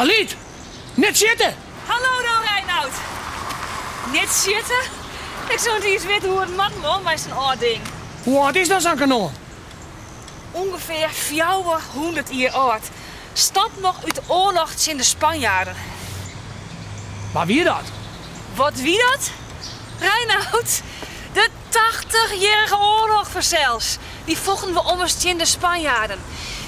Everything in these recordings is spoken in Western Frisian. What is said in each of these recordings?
Alyt, net sjitte! Hallo dan, Reinout. Net sjitte? Ik soe net iens witte hoe it moat, man, mei sa'n âld ding. Hoe âld is dan sa'n kanon? Ungefear 400 jier âld. Stamt noch út de oarloch tsjin de Spanjaarden. Wa wie dat? Wat wie dat? Reinout, de Tachtichjierrige Oarloch fansels. Dy fochten we ommers tsjin de Spanjaarden.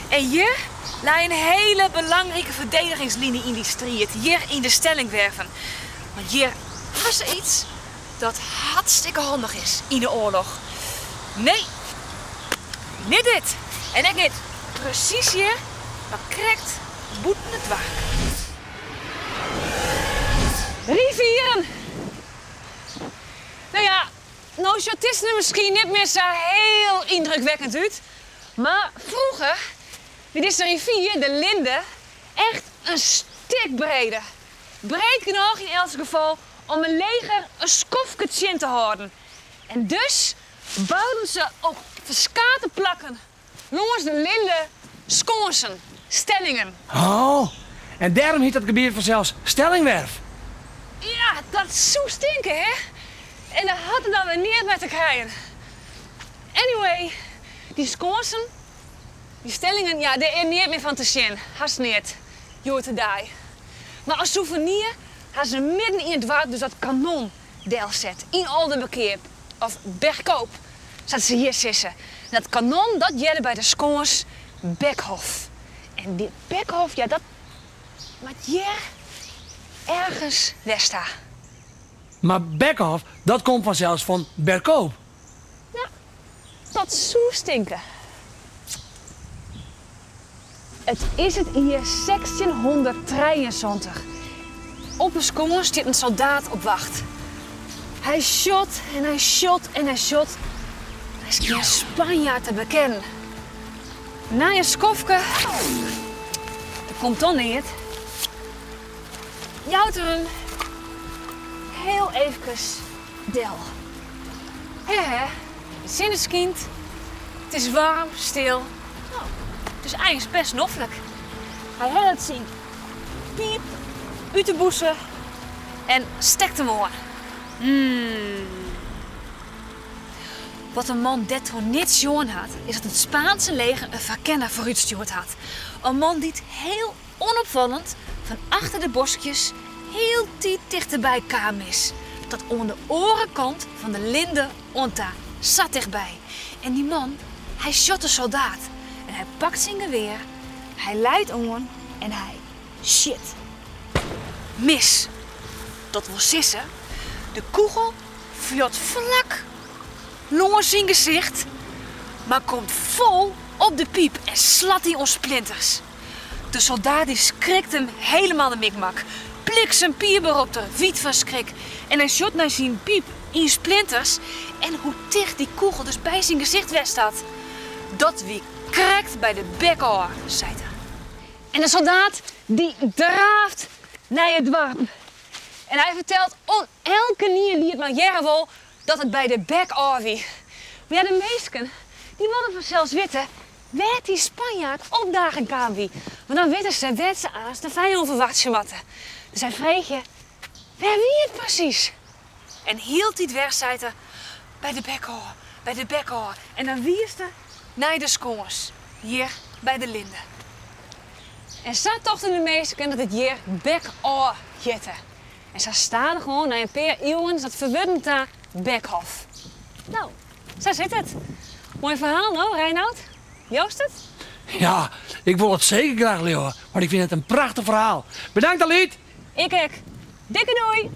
En hjir lei in hele belangrike ferdedigingsliny yn dy striid, hjir yn de Stellingwerven. Want hjir ha se iets dat hartstikke handich is yn de oarloch. Nee, net dit en ek net presys hjir, mar krekt bûten it doarp. Rivieren! No ja, no sjocht dizze der miskien net mear sa heel yndrukwekkend út, mar froeger wie dizze rivier, de Linde, echt in stik breder. Breed genôch yn elts gefal om in leger in skoftke tsjin te hâlden. En dus bouden se op ferskate plakken lâns de Linde skânsen, stellingen. Oh, en dêrom hyt dat gebiet fansels Stellingwerf. Ja, dat soest tinke, hè? En dat hat der dan wer neat mei te krijen. Anyway, dy skânsen, dy stellingen, ja, dêr is neat mear fan te sjen. Hast neat, hjoed-de-dei. Mar as souvenir ha se midden yn it doarp dus dat kanon delset, yn Aldeberkeap, of Berkoop, sa't se hjir sizze. En dat kanon, dat hearde by de skâns Bekhof. En dy Bekhof, ja, dat moat hjir ergens west ha. Mar Bekhof, dat komt fansels fan Berkoop. Ja, dat soest tinke. It is it jier 1673. Op 'e skâns stiet in soldaat op wacht. Hy sjot en hy sjot en hy sjot, mar is gjin Spanjaard te bekennen. Nei in skoftke, der komt dan neat, jout er him heel eefkes del. Hè hè, de sinne skynt, it is waarm, stil. No, it is eins bêst noflik. Hy hellet syn piip út de bûse en stekt him oan. Mm. Wat de man dêrtroch net sjoen hat, is dat it Spaanse leger in ferkenner foarútstjoerd hat. In man dy't heel Onopfallend fan achter de boskjes hieltyd tichterby kaam is, tot oan de oare kant fan de linde oan ta, sa tichtby. En dy man, hy sjot de soldaat en hy pakt syn gewear, hy leit oan en hy sjit. Mis. Dat wol sizze, de kûgel fljocht flak lâns syn gesicht, mar komt fol op de piip en slat dy oan splinters. De soldaat dy skrikt him helemaal de mikmak. Bliksem pier beropt er, wyt fan skrik. En hy sjocht nei syn piip yn splinters en hoe ticht dy kûgel dus by syn gesicht west hat. Dat wie krekt by de bek ôf, seit er. En de soldaat dy draaft nei it doarp. En hy fertelt oan elkenien dy't it mar hearre wol dat it by de bek ôf wie. Mar ja, de minsken dy wolle fansels witte Wêr't dy Spanjaard opdagen kaam wie, want dan witte se wêr't se aanst de fijân ferwachtsje moatte. Dus hy freegje, Wêr wie it presys? En hieltyd wer seit er, By de bek ôf, by de bek ôf. En dan wiist er nei de skâns, hjir by de linde. En sa tochten de minsken dat it hjir bek ôf hjitte. En sa stadichoan, nei in pear iuwen, is dat ferwurden ta Bekhof. No, Sa sit it. Moai ferhaal, no, Reinout? Leaust it? Ja, ik wol it seker graach leauwe, want ik fyn it in prachtich ferhaal. Bedankt, Alyt! Ik ek. Dikke doei!